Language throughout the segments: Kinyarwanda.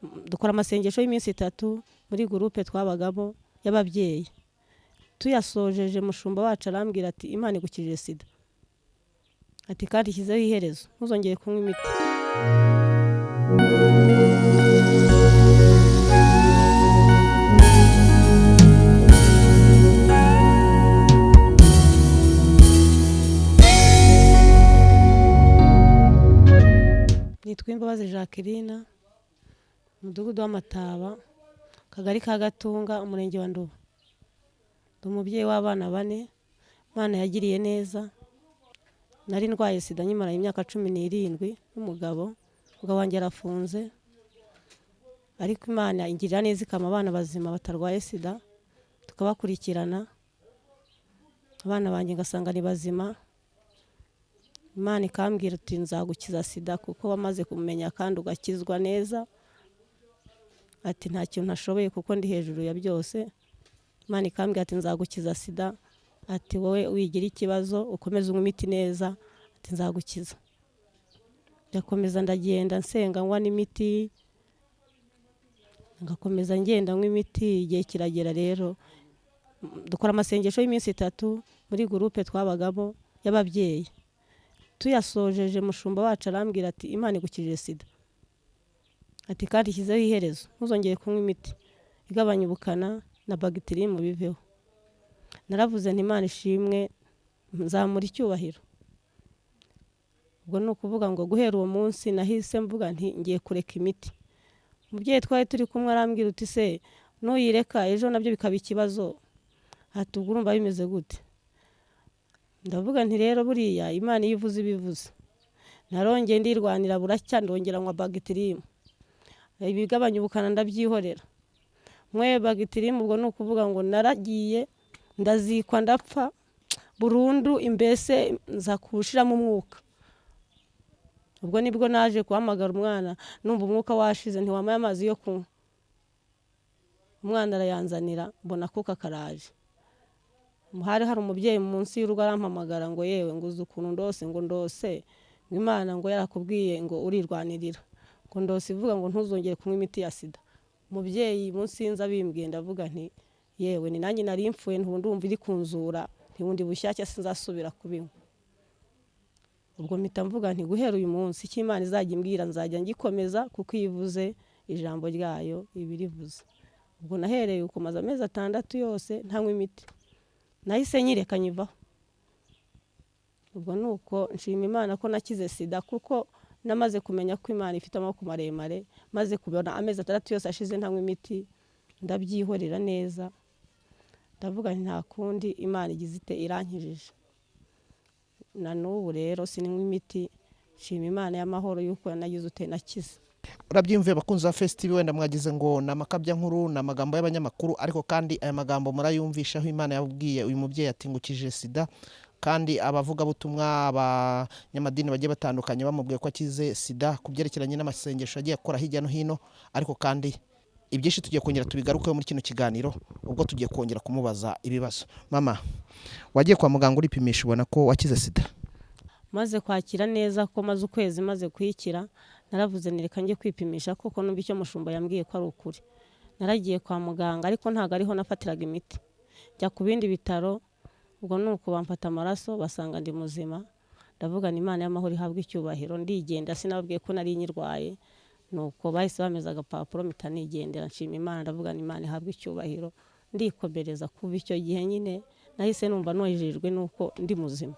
Dukora amasengesho y'iminsi 3 muri groupe twabagamo y'ababyeyi. Tuyasojeje mushumba wacu arambwira ati Imana igukijije sida, ati kandi ishyizeho iherezo, ntuzongere kunywa imiti. Nitwa Imbabazi Jacqueline, umudugudu w'Amataba, akagari ka Gatunga, umurenge wa Nduba. Ndi umubyeyi w'abana 4, Imana yagiriye neza. Nari ndwaye sida nyimaranye imyaka 17 n'umugabo, umugabo wanjye arafunze, ariko Imana ingirira neza ikampa abana bazima batarwaye sida, tukabakurikirana. Abana banjye ngasanga ni bazima. Imana ikambwira ati nzagukiza sida kuko wamaze kumenya kandi ugakizwa neza, ati nta kintu ntashoboye kuko ndi hejuru ya byose. Imana ikambwira ati nzagukiza sida, ati wowe wigira ikibazo ukomeze unywe imiti neza, ati nzagukiza. Ndakomeza ndagenda nsenga nywa n'imiti, ngakomeza ngenda nywa imiti. Igihe kiragera rero dukora amasengesho y'iminsi 3 muri groupe twabagamo y'ababyeyi. Tuyasojeje mushumba wacu arambwira ati Imana igukijije sida, ati kandi ishyizeho iherezo, ntuzongere kunywa imiti igabanya ubukana na bagiteri mu biveho. Naravuze nti Imana ishimwe, nzamura icyubahiro. Ubwo ni ukuvuga ngo guhera uwo munsi nahise mvuga nti ngiye kureka imiti. Umubyeyi twari turi kumwe arambwira uti se nuyireka ejo nabyo bikaba ikibazo, ati ubwo urumva bimeze gute? Ndavuga nti rero buriya Imana iyo ivuze ibivuze. Narongeye ndirwanira buracya, ndongera nywa bagitirimu, ibigabanya ubukana ndabyihorera. Mwe bagitirimu, ubwo ni ukuvuga ngo naragiye ndazikwa ndapfa burundu, imbese nza kushiramo umwuka. Ubwo nibwo naje guhamagara umwana, numva umwuka washize, ntiwamaye amazi yo kunywa. Umwana arayanzanira, mbona kuka karaje. Hari hari umubyeyi munsi y'urugo arampamagara ngo yewe ngo uzi ukuntu ndose, ngo ndose ngo Imana ngo yarakubwiye ngo urirwanirira, ngo ndose ivuga ngo ntuzongere kunywa imiti ya sida. Umubyeyi munsi y'inzu abimbwiye, ndavuga nti yewe ni nanjye nari mfuye, ndumva iri kunzura, ntibundi bushyashya sinzasubira kubinywa. Ubwo mpita mvuga nti guhera uyu munsi icyo Imana izajya imbwira nzajya ngikomeza, kuko iyo ivuze ijambo ryayo iba irivuze. Ubwo nahereye uko maze amezi 6 yose ntanywa imiti, nahise nyireka nyivaho. Ubwo nuko nshima Imana ko nakize sida, kuko namaze kumenya ko Imana ifite amaboko maremare. Maze kubona amezi 6 yose ashize ntanywa imiti, ndabyihorera neza, ndavuga nti nta kundi Imana igize ite irankijije. Na n'ubu rero sininywa imiti, nshima Imana y'amahoro yuko nagize ute nakize. Urabyumviye abakunzi ba Face TV, wenda mwagize ngo ni amakabya nkuru, ni amagambo y'abanyamakuru, ariko kandi aya magambo murayumvisha aho Imana yabwiye uyu mubyeyi ati ngukijije sida, kandi abavugabutumwa abanyamadini bagiye batandukanye bamubwiye ko akize sida ku byerekeranye n'amasengesho agiye akora hirya no hino. Ariko kandi ibyinshi tugiye kongera tubigarukeho muri kino kiganiro, ubwo tugiye kongera kumubaza ibibazo. Mama, wagiye kwa muganga uripimisha ubona ko wakize sida? Maze kwakira neza ko maze ukwezi maze kuyikira, naravuze nti reka njye kwipimisha kuko numva icyo mushumba yambwiye ko ari ukuri. Naragiye kwa muganga ariko ntago ariho nafatiraga imiti, njya ku bindi bitaro. Ubwo nuko bamfata amaraso basanga ndi muzima, ndavuga nti Imana y'amahoro ihabwe icyubahiro, ndigenda sinababwiye ko nari nyirwaye. Nuko bahise bameza agapapuro mpita nigendera, nshima Imana, ndavuga nti Imana ihabwe icyubahiro, ndikomereza. Kuva icyo gihe nyine nahise numva nojejwe nuko ndi muzima.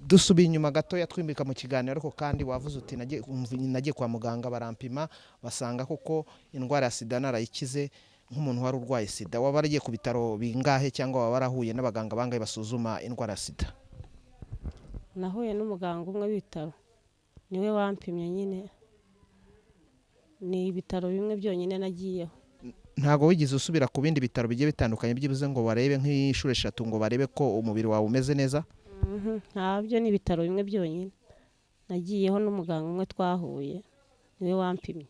Dusubiye inyuma gatoya twimbika mu kiganiro, ariko kandi wavuze uti nagiye kwa muganga barampima basanga koko indwara ya sida narayikize. Nk'umuntu wari urwaye sida, waba waragiye ku bitaro bingahe cyangwa waba warahuye n'abaganga bangahe basuzuma indwara ya sida? Nahuye n'umuganga umwe w'ibitaro, niwe wampimye nyine, ni ibitaro bimwe byonyine nagiyeho. Ntago wigeze usubira ku bindi bitaro bigiye bitandukanye byibuze ngo barebe nk'inshuro 3 ngo barebe ko umubiri wawe umeze neza? Ntabyo, ni ibitaro bimwe byonyine nagiyeho n'umuganga umwe twahuye, niwe wampimye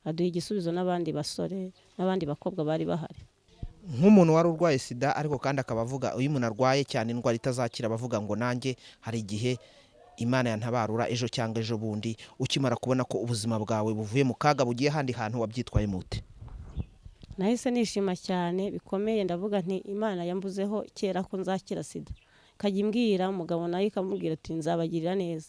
aduha igisubizo n'abandi basore n'abandi bakobwa bari bahari. Nk'umuntu wari urwaye sida, ariko kandi akaba avuga iyo umuntu arwaye cyane indwara itazakira, abavuga ngo nanjye hari igihe Imana yantabarura ejo cyangwa ejo bundi. Ukimara kubona ko ubuzima bwawe buvuye mu kaga bugiye ahandi hantu, wabyitwaye mute? Nahise nishima cyane bikomeye, ndavuga nti Imana yambuzeho kera ko nzakira sida, ikajya imbwira umugabo nawe ikamubwira ati nzabagirira neza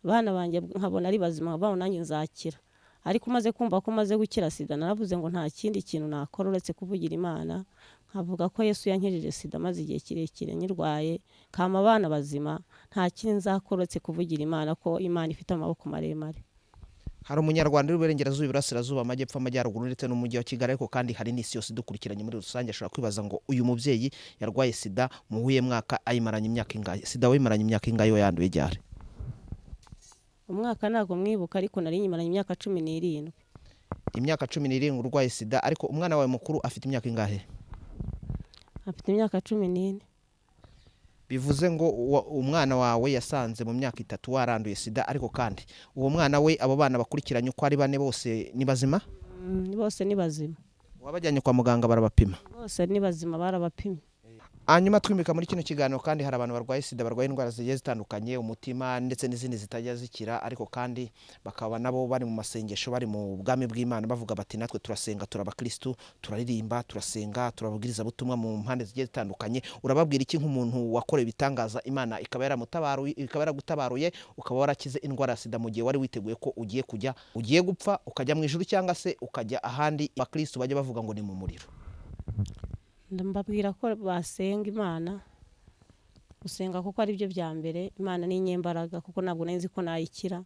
abana banjye, nkabona ari bazima, nkabaho nanjye nzakira. Ariko umaze kumva ko umaze gukira sida, naravuze ngo nta kindi kintu nakora uretse kuvugira Imana, nkavuga ko Yesu yankijije sida maze igihe kirekire nyirwaye, kama abana bazima, nta kindi nzakora uretse kuvugira Imana ko Imana ifite amaboko maremare. Hari umunyarwanda uri iburengerazuba, iburasirazuba, amajyepfo, amajyaruguru ndetse n'umujyi wa Kigali, ariko kandi hari n'isi yose idukurikiranye muri rusange, ashobora kwibaza ngo uyu mubyeyi yarwaye sida mu wuhe mwaka, ayimaranye imyaka ingahe? Sida wayimaranye imyaka ingahe, yanduye ryari? Umwaka ntabwo mwibuka, ariko nari nyimaranye imyaka 17. Imyaka 17 urwaye sida, ariko umwana wawe mukuru afite imyaka ingahe? Afite imyaka 14. Bivuze ngo umwana wawe yasanze mu myaka 3 waranduye sida, ariko kandi uwo mwana we, abo bana bakurikiranye uko ari bane bose ni bazima? Bose ni bazima. Wabajyanye kwa muganga barabapima? Bose ni bazima, barabapimye. Hanyuma twimika muri kino kiganiro, kandi hari abantu barwaye sida, barwaye indwara zigiye zitandukanye, umutima ndetse n'izindi zitajya zikira, ariko kandi bakaba nabo bari mu masengesho, bari mu bwami bw'Imana, bavuga bati natwe turasenga, turabakristu, turaririmba, turasenga, turababwiriza butumwa mu mpande zigiye zitandukanye. Urababwira iki nk'umuntu wakorewe ibitangaza, Imana ikaba yaramutabaruye, ikaba yaragutabaruye, ukaba warakize indwara ya sida mu gihe wari witeguye ko ugiye kujya, ugiye gupfa ukajya mu ijuru cyangwa se ukajya ahandi abakristu bajya bavuga ngo ni mu muriro? Mbabwira ko basenga Imana, gusenga kuko ari byo bya mbere. Imana ni inyembaraga, kuko ntabwo nari nzi ko nayikira,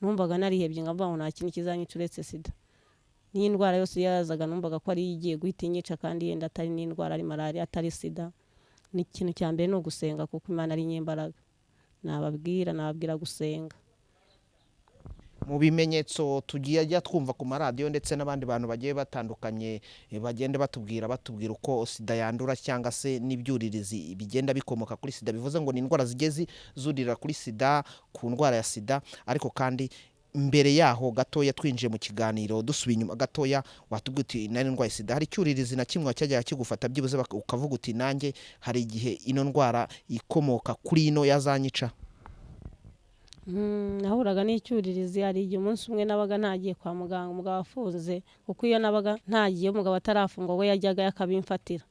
numvaga narihebye nkavuga ngo nta kintu kizanyica uretse sida. N'indwara yose yazaga numvaga ko ari igiye guhita inyica, kandi yenda atari n'indwara, ari malariya, atari sida. Ni ikintu cya mbere ni ugusenga, kuko Imana ari inyembaraga. Nababwira gusenga. Mu bimenyetso tugiye ajya twumva ku maradiyo ndetse n'abandi bantu bagiye batandukanye, bagenda batubwira uko sida yandura cyangwa se n'ibyuririzi bigenda bikomoka kuri sida, bivuze ngo ni indwara zigiye zurira kuri sida, ku ndwara ya sida. Ariko kandi mbere yaho gatoya twinjiye mu kiganiro, dusubiye inyuma gatoya, watubwira uti nari ndwaye sida, hari icyuririzi na kimwe cyajyaga kigufata byibuze ukavuga uti nanjye hari igihe ino ndwara ikomoka kuri ino yazanyica? Nahuraga n'icyuririzi. Hari igihe umunsi umwe nabaga ntagiye kwa muganga, umugabo afunze, kuko iyo nabaga ntagiye umugabo atarafungwa we yajyaga akabimfatira.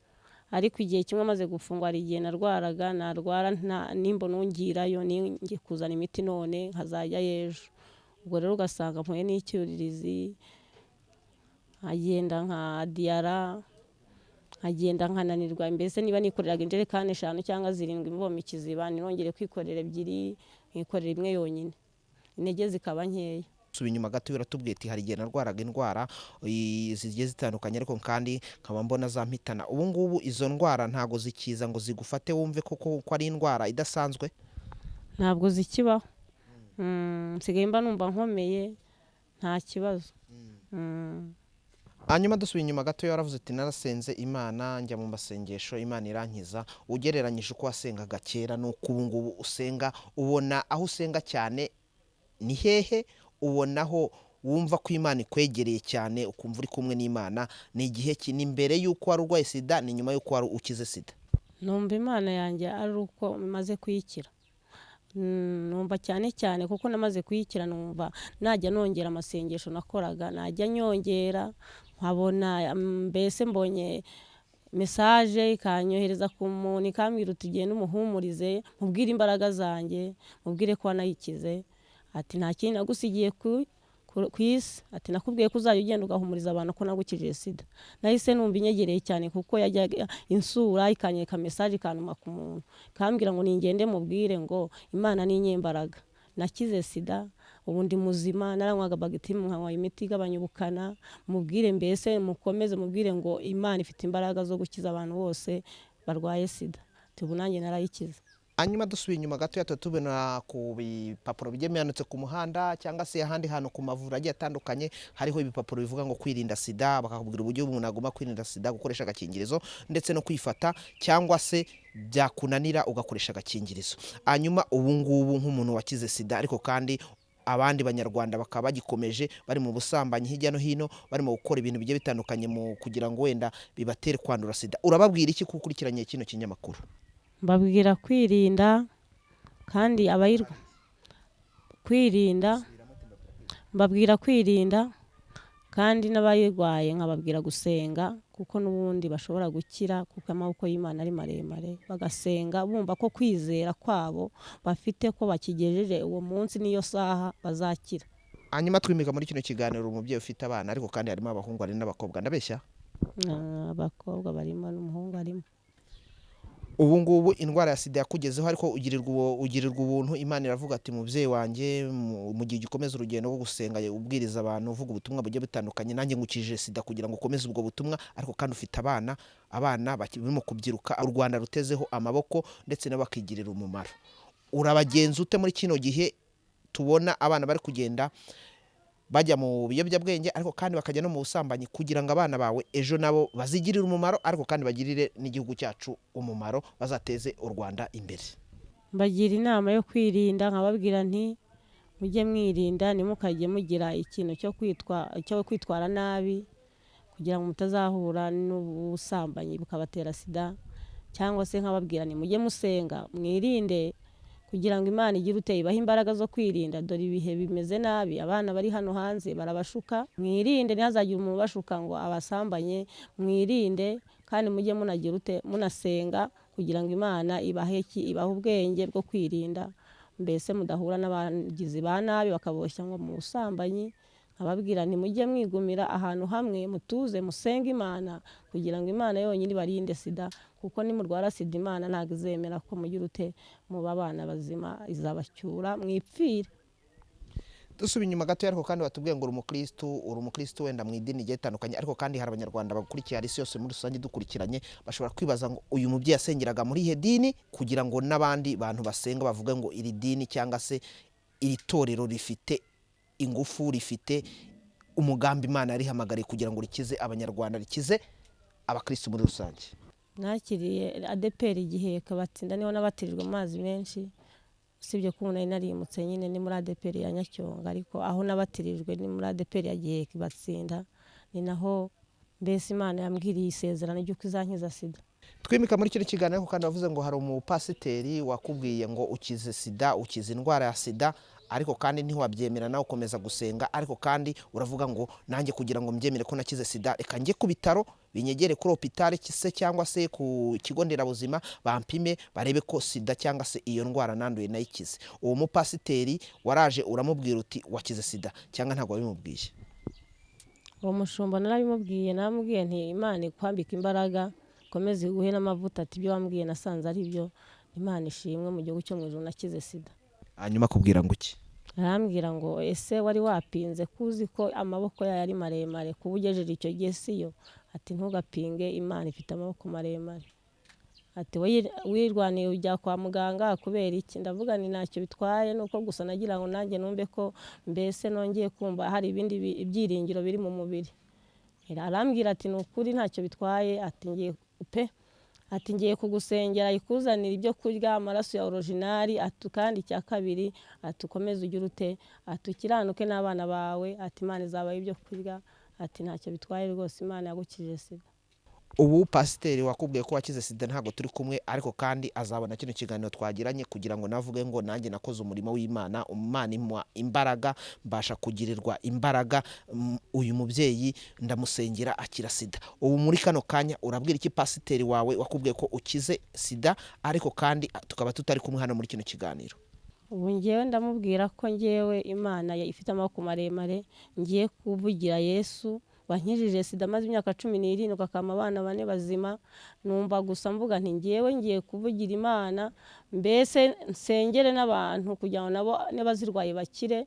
Ariko igihe kimwe amaze gufungwa, hari igihe narwaraga, narwara nimbona ungirayo ninjye kuzana imiti none nkazajya ejo. Ubwo rero ugasanga mpuye n'icyuririzi, nkagenda nka diyara, nkagenda nkananirwa, mbese niba nikoreraga injerekani 5 cyangwa 7 mvoma ikiziba, nirongere kwikorera 2, nkikorera imwe yonyine, intege zikaba nkeya. Suba inyuma gato uratubwiye ati hari igihe narwaraga indwara zigiye zitandukanye, ariko kandi nkaba mbona zampitana. Ubu ngubu izo ndwara ntago zikiza ngo zigufate wumve koko ko ari indwara idasanzwe? Ntabwo zikibaho. Nsigaye mba numva nkomeye, nta kibazo. Hanyuma dusubiye inyuma gato yaravuze ati narasenze Imana, njya mu masengesho, Imana irankiza. Ugereranyije uko wasengaga kera n'uko ubu ngubu usenga, ubona aho usenga cyane ni hehe? Ubona aho wumva ko Imana ikwegereye cyane, ukumva uri kumwe n'Imana ni igihe ki? Ni mbere y'uko wari urwaye sida, ni nyuma y'uko wari ukize sida? Numva Imana yanjye ari uko maze kuyikira. Numva cyane cyane kuko namaze kuyikira, numva najya nongera amasengesho nakoraga, najya nyongera nkabona mbese mbonye message ikanyohereza ku muntu ikambwira uti genda umuhumurize, mubwire imbaraga zanjye, mubwire ko wanayikize, ati nta kindi nagusigiye ku isi, ati nakubwiye ko uzajya ugenda ugahumuriza abantu ko nagukijije sida. Nahise numva inyegereye cyane, kuko yajyaga insura ikanyereka message ikantuma ku muntu, ikambwira ngo ningende mubwire ngo Imana ni inyembaraga, nakize sida, ubu ndi muzima, naranywaga bagitimu, nkanywa imiti igabanya ubukana, mubwire mbese mukomeze mubwire ngo Imana ifite imbaraga zo gukiza abantu bose barwaye sida, ati ubu nanjye narayikize. Hanyuma dusubiye inyuma gato tubona ku bipapuro bigiye bimanitse ku muhanda cyangwa se ahandi hantu ku mavuriro agiye atandukanye, hariho ibipapuro bivuga ngo kwirinda sida, bakakubwira uburyo umuntu agomba kwirinda sida, gukoresha agakingirizo ndetse no kwifata, cyangwa se byakunanira ugakoresha agakingirizo. Hanyuma ubu ngubu nk'umuntu wakize sida, ariko kandi abandi banyarwanda bakaba bagikomeje bari mu busambanyi hirya no hino, barimo gukora ibintu bigiye bitandukanye mu kugira ngo wenda bibatere kwandura sida, urababwira iki kukurikiranye kino kinyamakuru? Mbabwira kwirinda, kandi Kwirinda, mbabwira kwirinda, kandi n'abayirwaye nkababwira gusenga, kuko n'ubundi bashobora gukira, kuko amaboko y'Imana ari maremare, bagasenga bumva ko kwizera kwabo bafite ko bakigejeje uwo munsi n'iyo saha bazakira. Hanyuma twimika muri kino kiganiro umubyeyi ufite abana, ariko kandi harimo abahungu hari n'abakobwa, ndabeshya? Abakobwa barimo n'umuhungu arimo. Ubu ngubu indwara ya sida yakugezeho, ariko ugirirwa ubuntu, Imana iravuga ati mubyeyi wanjye, mu gihe ugikomeza urugendo rwo gusenga ubwiriza abantu uvuga ubutumwa bugiye butandukanye, nanjye ngukijije sida kugira ngo ukomeze ubwo butumwa, ariko kandi ufite abana, abana barimo kubyiruka, u Rwanda rutezeho amaboko ndetse nabo bakigirira umumaro. Urabagenza ute muri kino gihe tubona abana bari kugenda bajya mu biyobyabwenge, ariko kandi bakajya no mu busambanyi, kugira ngo abana bawe ejo nabo bazigirire umumaro, ariko kandi bagirire n'igihugu cyacu umumaro, bazateze u Rwanda imbere? Mbagira inama yo kwirinda, nkababwira nti mujye mwirinda, ntimukajye mugira ikintu cyo kwitwara nabi, kugira ngo mutazahura n'ubusambanyi bukabatera sida, cyangwa se nkababwira nti mujye musenga mwirinde, kugira ngo Imana igire ute ibahe imbaraga zo kwirinda. Dore ibihe bimeze nabi, abana bari hano hanze barabashuka, mwirinde, ntihazagire umuntu ubashuka ngo abasambanye, mwirinde kandi mujye munagira ute munasenga, kugira ngo Imana ibahe ibahe ubwenge bwo kwirinda, mbese mudahura n'abagizi ba nabi bakaboshya ngo mu busambanyi. Nkababwira nti mujye mwigumira ahantu hamwe, mutuze, musenge Imana, kugira ngo Imana yonyine ibarinde sida, kuko nimurwara sida Imana ntabwo izemera ko mugira ute muba abana bazima, izabacyura mwipfire. Dusubiye inyuma gato, ariko kandi batubwiye ngo uri umukristo wenda mu idini rigiye ritandukanye, ariko kandi hari abanyarwanda bagukurikiye, hari isi yose muri rusange dukurikiranye, bashobora kwibaza ngo uyu mubyeyi yasengeraga muri ihe dini, kugira ngo n'abandi bantu basenga bavuge ngo iri dini cyangwa se iri torero rifite ingufu, rifite umugambi Imana yarihamagariye kugira ngo rikize abanyarwanda, rikize abakristo muri rusange. Nakiriye ADEPR Giheka batsinda, niho nabatirijwe mu mazi menshi, usibye ko nari narimutse nyine ni muri ADEPR ya Nyacyonga, ariko aho nabatirijwe ni muri ADEPR ya Giheka batsinda, ni naho mbese Imana yambwiriye isezerano ry'uko izankiza sida. Twimika muri kino kiganiro, ariko kandi wavuze ngo hari umupasiteri wakubwiye ngo ukize sida, ukize indwara ya sida, ariko kandi ntiwabyemera nawe ukomeza gusenga, ariko kandi uravuga ngo nanjye kugira ngo mbyemere ko nakize sida, reka njye ku bitaro binyegere kuri hopitale se cyangwa se ku kigo nderabuzima bampime barebe ko sida cyangwa se iyo ndwara nanduye nayikize. Uwo mupasiteri waraje uramubwira uti wakize sida, cyangwa ntabwo wabimubwiye? Uwo mushumba narabimubwiye, namubwiye nti Imana ikwambika imbaraga, ikomeze iguhe n'amavuta, ati ibyo wambwiye nasanze ari byo, Imana ishimwe mu gihugu cyo mu ijuru nakize sida. Hanyuma akubwira ngo iki? Arambwira ngo ese wari wapinze ko uzi ko amaboko yayo ari maremare, kuba ugejeje icyo gihe siyo? Ati ntugapinge, Imana ifite amaboko maremare. Ati wirwaniye ujya kwa muganga kubera iki? Ndavuga nti ntacyo bitwaye, nuko gusa nagira ngo nanjye numve ko mbese nongeye kumva hari ibindi ibyiringiro biri mu mubiri. Arambwira ati ni ukuri ntacyo bitwaye, ati ngiye pe, ati ngiye kugusengera ikuzanira ibyo kurya, amaraso ya originali, ati kandi icya kabiri, ati ukomeze ugire ute, ati ukiranuke n'abana bawe, ati Imana izabaha ibyo kurya, ati ntacyo bitwaye rwose, Imana yagukijije sida. Ubu pasiteri wakubwiye ko wakize sida ntabwo turi kumwe, ariko kandi azabona kino kiganiro twagiranye kugira ngo navuge ngo nanjye nakoze umurimo w'Imana, Imana impa imbaraga, mbasha kugirirwa imbaraga, uyu mubyeyi ndamusengera akira sida. Ubu muri kano kanya urabwira iki pasiteri wawe wakubwiye ko ukize sida, ariko kandi tukaba tutari kumwe hano muri kino kiganiro? Ubu ngewe ndamubwira ko ngewe Imana ifite amaboko maremare, ngiye kuvugira Yesu wankijije sida maze imyaka 17 akampa abana 4 bazima. Numva gusa mvuga nti ngewe ngiye kuvugira Imana, mbese nsengere n'abantu kugira ngo nabo n'abazirwaye bakire,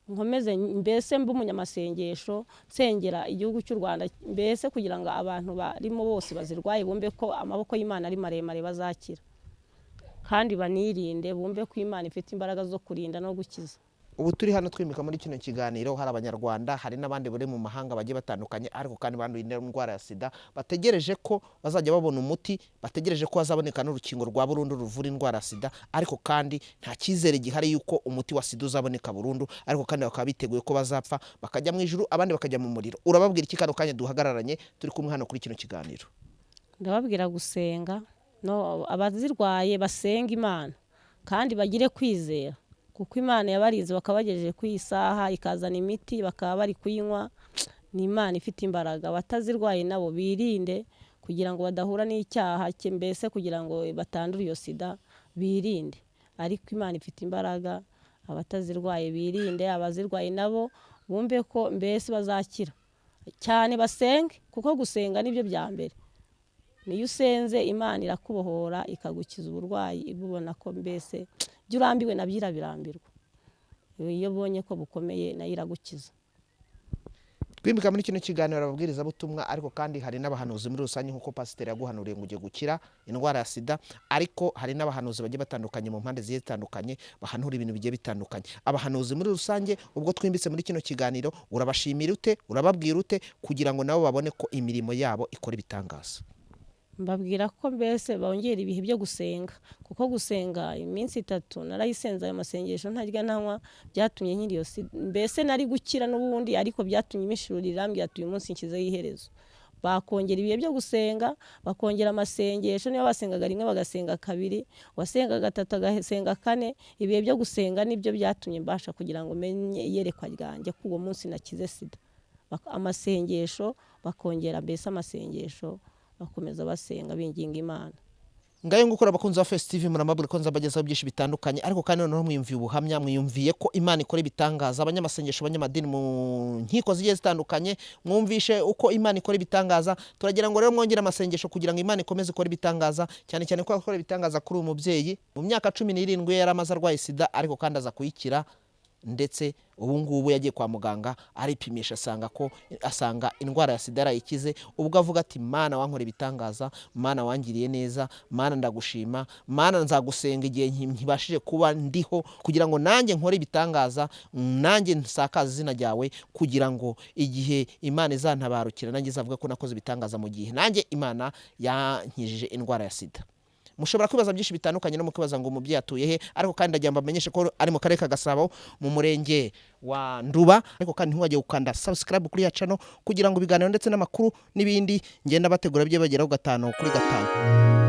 nkomeze mbese mbe umunyamasengesho nsengera igihugu cy'u Rwanda, mbese kugira ngo abantu barimo bose bazirwaye bumve ko amaboko y'Imana ari maremare bazakira, kandi banirinde bumve ko Imana ifite imbaraga zo kurinda no gukiza. Ubu turi hano twimika muri kino kiganiro, hari abanyarwanda, hari n'abandi bari mu mahanga bagiye batandukanye, ariko kandi banduye indwara ya sida, bategereje ko bazajya babona umuti, bategereje ko hazaboneka n'urukingo rwa burundu ruvura indwara ya sida, ariko kandi nta cyizere gihari yuko umuti wa sida uzaboneka burundu, ariko kandi bakaba biteguye ko bazapfa bakajya mu ijuru, abandi bakajya mu muriro. Urababwira iki kano kanya duhagararanye turi kumwe hano kuri kino kiganiro? Ndababwira gusenga, no abazirwaye basenga Imana kandi bagire kwizera, Kuko Imana yabarinze bakabagejeje ku isaha, ikazana imiti bakaba bari kuyinywa. Ni Imana ifite imbaraga. Abatazirwaye nabo birinde kugira ngo badahura n'icyaha, mbese kugira ngo batandura iyo sida, birinde. Ariko Imana ifite imbaraga, abatazirwaye birinde, abazirwaye nabo bumve ko mbese bazakira cyane, basenge, kuko gusenga nibyo bya mbere. Niyo usenze Imana irakubohora, ikagukiza uburwayi, ibubona ko mbese ibyo urambiwe nabyo irabirambirwa. Iyo ubonye ko bukomeye nayo iragukiza. Twimbika muri kino kiganiro ababwirizabutumwa, ariko kandi hari n'abahanuzi muri rusange, nk'uko pasiteri yaguhanuriye ngo ugiye gukira indwara ya sida, ariko hari n'abahanuzi bagiye batandukanye mu mpande zigiye zitandukanye bahanura ibintu bigiye bitandukanye. Abahanuzi muri rusange, ubwo twimbitse muri kino kiganiro, urabashimira ute, urababwira ute kugira ngo nabo babone ko imirimo yabo ikora ibitangaza? Mbabwira ko mbese bongera ibihe byo gusenga, kuko gusenga iminsi 3 narayisenze ayo masengesho ntarya ntanywa, byatumye nkiri iyo sida. Mbese nari gukira n'ubundi, ariko byatumye imishurira irambwira ati uyu munsi nshyizeho iherezo. Bakongera ibihe byo gusenga, bakongera amasengesho, niba basengaga rimwe bagasenga kabiri, wasenga gatatu agasenga kane. Ibihe byo gusenga nibyo byatumye mbasha kugira ngo menye iyerekwa ryanjye ko uwo munsi nakize sida. Amasengesho bakongera mbese amasengesho, bakomeza basenga binginga Imana. Ngayo ngukora abakunzi ba Face TV, muramabwira ko nzabagezaho byinshi bitandukanye, ariko kandi noneho mwiyumviye ubuhamya, mwiyumviye ko Imana ikora ibitangaza. Abanyamasengesho, abanyamadini mu nkiko zigiye zitandukanye, mwumvishe uko Imana ikora ibitangaza. Turagira ngo rero mwongere amasengesho kugira ngo Imana ikomeze ikore ibitangaza, cyane cyane ko yakora ibitangaza kuri uyu mubyeyi. Mu myaka 17 yari amaze arwaye sida, ariko kandi aza kuyikira, ndetse ubu ngubu yagiye kwa muganga aripimisha, asanga indwara ya sida yarayikize. Ubwo avuga ati Mana wankora ibitangaza, Mana wangiriye neza, Mana ndagushima, Mana nzagusenga igihe nkibashije kuba ndiho, kugira ngo nanjye nkore ibitangaza, nanjye nsakaze izina ryawe, kugira ngo igihe Imana izantabarukira nanjye izavuga ko nakoze ibitangaza mu gihe nanjye Imana yankijije indwara ya sida. Mushobora kwibaza byinshi bitandukanye, no mukibaza ngo umubyeyi atuye he, ariko kandi ndagira ngo mbamenyeshe ko ari mu karere ka Gasabo mu murenge wa Nduba. Ariko kandi ntiwajye gukanda subscribe kuri ya channel kugira ngo ibiganiro ndetse n'amakuru n'ibindi ngenda bategura bijye bageraho 5 kuri 5.